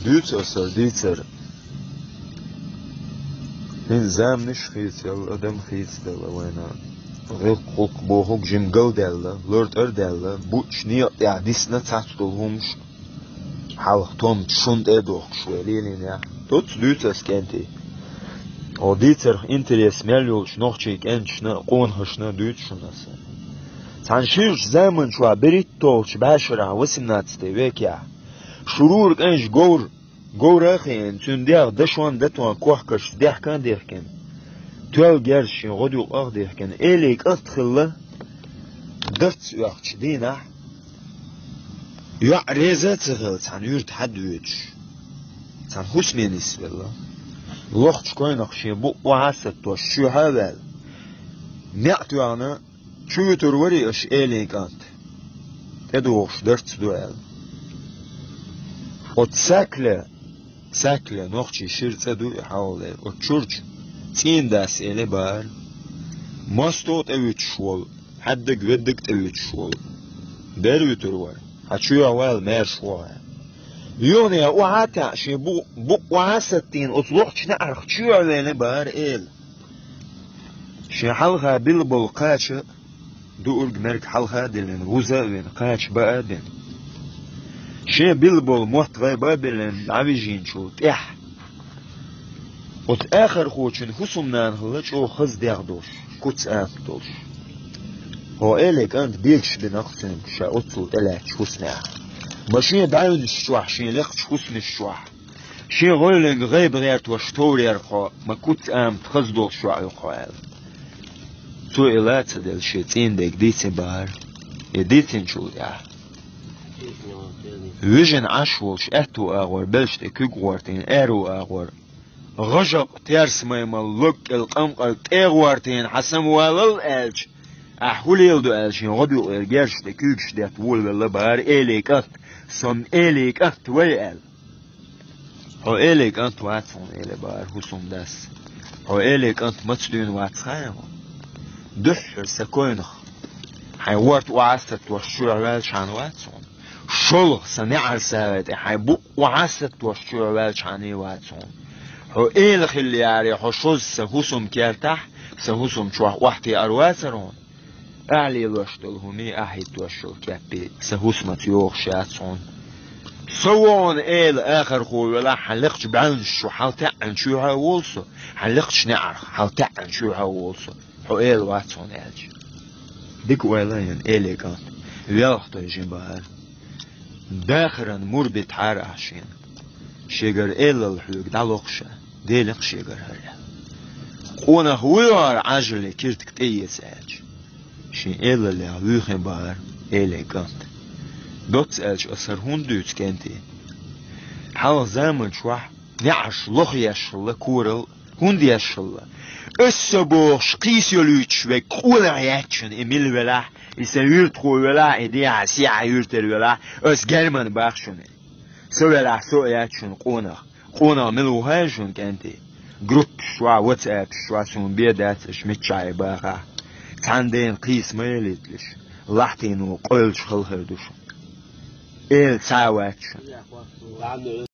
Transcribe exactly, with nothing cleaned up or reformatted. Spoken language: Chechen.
Дуьйцу аса дийцар. ХӀинца заманаш хийцаелла, адам хийцаделла вайна. ГӀиллакх-гӀулакх бохург жима галдаьлла, лар тӀердаьлла, бутт некъа тӀехь дисна цхьацца долу хӀумаш. Хьалха томца шуна тӀе а дохкуш вай лелийнехь. Дуьйцу аса, кӀентий. Хьо дийцарх интерес мел йолчу нохчийн кӀенташна а, къонахашна а дуьйцу шуна аса. Цхьана ширачу заманчохь берхӀитталгӀачу бӀешарахь, восемнадцатый векехь, шурура кӀайнаш говр, говра а хиъна, цуьнан дегӀ дашон а, датон а кохкашца дехка а дехкина, тоьлла герз шен гӀодаюкъа а дехкина, элин кӀант хилла, дарц оьхучу дийнахь, йоӀ реза а ца хилла, цхьана юьрта хьадвоьдуш, цхьана хӀусаме нисвелла. Лохачу койнах шен букъ охьа а саттош, чоьхьа а ваьлла, неӀ тоьхна, чу вуьтур варий аша элин кӀант, тӀедогӀуш дарц ду аьлла. Оцу Сакле, Сакле, нохчийн шира цӀа ду и хьалхалера, оцу чуьрчу цӀийнан дас элира бахара. Мосто а тӀевуьтуш волу, хьаьддаг, веддаг а тӀевуьтуш волу. Дера вуьтур вара, хьан чоьхьа вала маьрша вогӀу аьлла. Юханехьа охьа а таьӀна, шен бу-, букъ охьа а саттийна, оцу лохачу неӀарх чоьхьа велира бахара эла. Шен хьалха билла болу кхача, дуург-мерг хьалха а диллина, вуза а вина, кхача баа а бина, шен билла болу мотт-гӀайба а биллина, дӀавижийначул тӀаьхьа, оцу ахархочун хӀусамнана хилла чӀогӀа хаза дегӀ долуш, куц-амат долуш. Хьо элин кӀант бегаш бина-кх цуьнга, ша оццул тӀелаьцначу хӀусамехь. Ма шен дӀавинчу чохь, шен лекхачу хӀусамаш чохь, шен гӀойланга гӀайба гӀертош товрера хьо, ма куц-амат хаза долуш йоӀ ю-кх хьо аьлла. Цо и ла а ца делла, шен цӀийнан дега дийцина бахара. И дийцинчул тӀаьхьа, вижина Ӏаш волуш, аьтту агӀор белшаш тӀе куьг гӀортийна, аьрру агӀор гӀажакъ терса маймал логкӀел къамкъарг тӀе гӀортийна, хьан самавалал аьлча, ахь хӀун леладо аьлла, шен гӀодаюкъера герзаш тӀе куьйгаш детта волавелла бахара элин кӀант, со-м элин кӀант вай аьлла. Хьо элин кӀант вац хьуна, элира бахара хӀусамдас. Хьо элин кӀант маца дуьйна вац хаьий хьуна? Дуьххьара сан койнах хьайн ворта охьа а саттош чоьхьа ваьлчхьана вац хьуна? ШолгӀа сан неӀарсагӀа тӀе хьайн букъ охьа а саттош чоьхьа ваьлчхьана вац хьуна? Хьо эла хилла яре, хьо шозза сан хӀусам кертахь, сан хӀусам чохь охьатеара вацара хьуна? Ахь лелош долу хӀумий, ахь хӀиттош йолу кеппий сан хӀусамца йогӀуш яц хьуна. Со ву хьуна эла ахархо велахь, хьан лекхачу бӀаьвнаш чу хьалатаьӀӀина чоьхьа а волу со, хьан лекхачу неӀарх хьалатаьӀӀина чоьхьа а волу со, хьо эла вац хьуна аьлча. Дика ойла а йина, элин кӀант велха тойжина бахара. Дахаран мур битахьара ахь шена. Шегара элал хьоьга дӀалокхуша, Делан-кх шегара хӀара аьлла. Къонах вуй хӀара Ӏаьжале киртиг тӀеэца аьлча. Шен элаллех вуьйхина бахара элин кӀант. Доцца аьлча аса хӀара хӀунда дуьйцу, кӀентий? Хьалха заман чохь неӀарш лоха еш хилла, корал хӀунда еш хилла? Аса со бохуш, кхийса йолуьйтуш верг къонах яц шуна, и мила велахь, и сан юьртахо велахь, и дехьа-сехьа юьртара велахь, аса герман бах шуна. Со велахь, со а яц шуна къонах. Къонах мила ву хаьий шуна, кӀентий? Группаш чохь, ватсапаш чохь суна бен дац, аша миччахьа бахахь. Цхьана дена кхийса ма елийталаш, лахьтино къойлачу хала хир ду шуна. Эла цхьа а вац шуна.